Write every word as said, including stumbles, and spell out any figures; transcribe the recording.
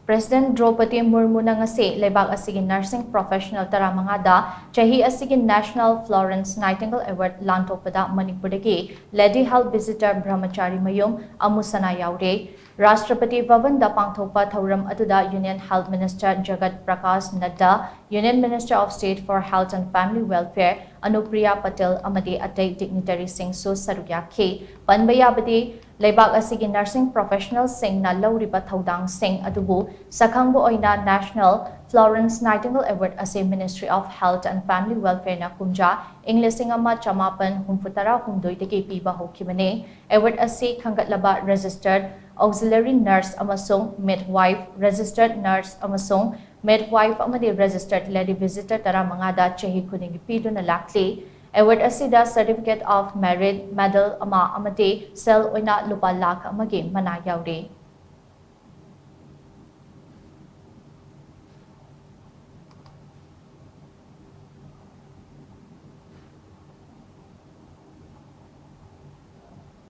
President Draupadi Murmuna ꯉꯁꯤ ꯂꯩꯕꯥꯛ ꯑꯁꯤꯒꯤ nursing professional ꯇꯔꯥꯃꯉꯥꯗ ꯆꯍꯤ ꯑꯁꯤꯒꯤ National Florence Nightingale Award ꯂꯥꯟꯊꯣꯛꯄꯗ ꯃꯅꯤꯄꯨꯔꯗꯒꯤ Lady Health Visitor ꯕ꯭ꯔꯍꯃꯆꯥꯔꯤ ꯃꯌꯨꯝ ꯑꯃꯨꯁꯅꯥ ꯌꯥꯎꯔꯦ꯫ ꯔꯥꯁꯇ꯭ꯔꯄꯇꯤ ꯚꯕꯟꯗ ꯄꯥꯡꯊꯣꯛꯄ ꯊꯧꯔꯝ ꯑꯗꯨꯗ Union Health Minister Jagat Prakash Nadda, Union Minister of State for Health and Family Welfare Anupriya Patel ꯑꯃꯗꯤ ꯑꯇꯩ dignitaryꯁꯤꯡꯁꯨ ꯁꯔꯨꯛ ꯌꯥꯈꯤ꯫ ꯄꯟꯕ ꯌꯥꯕꯗꯤ, ꯂꯩꯕꯥꯛ ꯑꯁꯤꯒꯤ nursing professionalꯁꯤꯡꯅ ꯂꯧꯔꯤꯕ ꯊꯧꯗꯥꯡꯁꯤꯡ ꯑꯗꯨꯕꯨ ꯁꯛꯈꯪꯕ ꯑꯣꯏꯅ National Florence Nightingale Award ꯑꯁꯤ Ministry of Health and Family Welfareꯅ ꯀꯨꯝꯖꯥ ꯏꯪ ꯂꯤꯁꯤꯡ ꯑꯃ ꯆꯃꯥꯄꯟ ꯍꯨꯝꯐꯨꯇꯔꯥ ꯍꯨꯝꯗꯣꯏꯗꯒꯤ ꯄꯤꯕ ꯍꯧꯈꯤꯕꯅꯤ꯫ Award ꯑꯁꯤ ꯈꯟꯒꯠꯂꯕ registered auxiliary nurse ꯑꯃꯁꯨꯡ midwife, registered nurse ꯑꯃꯁꯨꯡ midwife ꯑꯃꯗꯤ registered lady visitor ꯇꯔꯥꯃꯉꯥꯗ ꯆꯍꯤ ꯈꯨꯗꯤꯡꯒꯤ ꯄꯤꯗꯨꯅ ꯂꯥꯛꯂꯤ꯫ Award ꯑꯁꯤꯗ Certificate of Merit, medal ꯑꯃ ꯑꯃꯗꯤ ꯁꯦꯜ ꯑꯣꯏꯅ ꯂꯨꯄꯥ ꯂꯥꯈ ꯑꯃꯒꯤ ꯃꯅꯥ ꯌꯥꯎꯔꯤ꯫